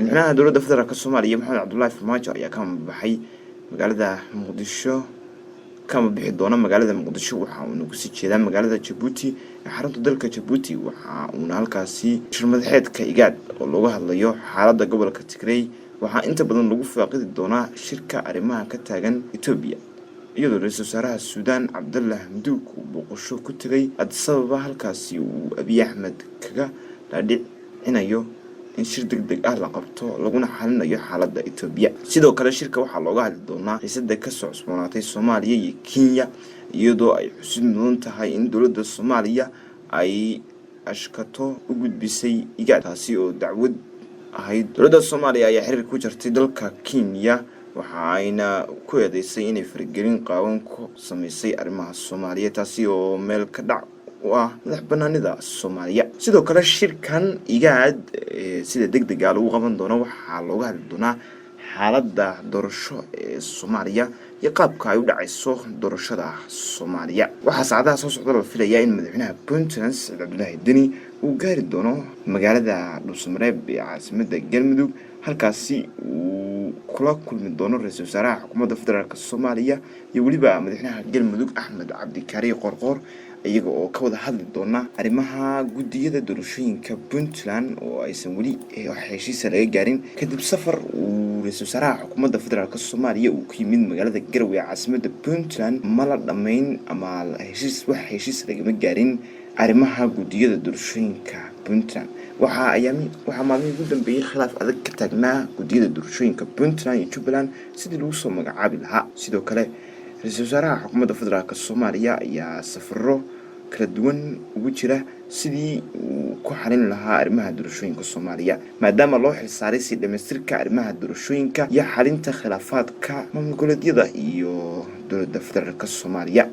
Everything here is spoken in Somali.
Madaxweynaha Dowladda Federaalk Soomaaliya, Maxamed Cabdullaahi Farmaajo, ayaa ka ambabaxay magaalada Muqdisho, kama bixi doona magaalada Muqdisho. Waxa uuna kusii jeedaa magaalada Jabuuti ee xarunta dalka Jabuuti. Waxa uuna halkaasi shirmadaxeedka IGAD oo looga hadlayo xaaladda gobolka Tigrey. Waxaa inta badan lagu faaqidi doonaa shirka arrimaha ka taagan Etoobiya, iyadoo ra-iisul wasaaraha Suudaan, Cabdallah Hamduug, uu booqasho ku tegay Addis Ababa, halkaasi uu Abiy Axmed kaga dhaadhicinayo in shir deg deg ah la qabto, laguna xalinayo xaaladda Etoobiya. Sidoo kale shirka waxaa looga hadli doonaa xiisada kasoo cusboonaatay Soomaaliya iyo Kenya, iyadoo ay xusid mudan tahay in dowladda Soomaaliya ay ashkato u gudbisay IGAD, taasi oo dacwad ahayd. Dowladda Soomaaliya ayaa xiriir ku jartay dalka Kenya, waxa ayna ku eedeysay inay faragelin qaawan ku sameysay arrimaha Soomaaliya, taasi oo meel ka dhac u ah madax banaanida Soomaaliya. Sidoo kale shirkan IGAD sida deg dega lagu qaban doono waxaa looga hadli doonaa xaaladda doorasho ee Soomaaliya iyo qaabka ay u dhacayso doorashada Soomaaliya. Waxaa saacadaha soo socda la filayaa in madaxweynaha Puntland, Saciid Cabdulaahi Deni, uu gaari doono magaalada Dhuusamareeb ee caasimada Galmudug, halkaasi uu kula kulmi doono ra-iisul wasaaraha xukuumadda federaalk Soomaaliya iyo weliba madaxweynaha Galmudug, Axmed Cabdikaari Qorqoor, iyaga oo ka wada hadli doona arrimaha guddiyada doorashooyinka Puntland oo aysan weli wax heshiisa laga gaarin, kadib safar uu ra-iisul wasaaraha xukuumadda federaalk Soomaaliya uu ku yimid magaalada Garowe ee caasimada Puntland. Ma la dhammayn ama heshiis, wax heshiis lagama gaarin arrimaha guddiyada doorashooyinka Puntland. Waxaa ayaami waxaa maalmihii ugu dambeeyey khilaaf adag ka taagnaa guddiyada doorashooyinka Puntland iyo Jubbaland sidii lagu soo magacaabi lahaa. Sidoo kale ra-iisul wasaaraha xukuumadda federaalk Soomaaliya ayaa safaro kala duwan ugu jira sidii uu ku xalin lahaa arrimaha doorashooyinka Soomaaliya, maadaama loo xilsaaray si dhamaystirka arrimaha doorashooyinka iyo xalinta khilaafaadka maamul goboleedyada iyo dowladda federaalk Soomaaliya.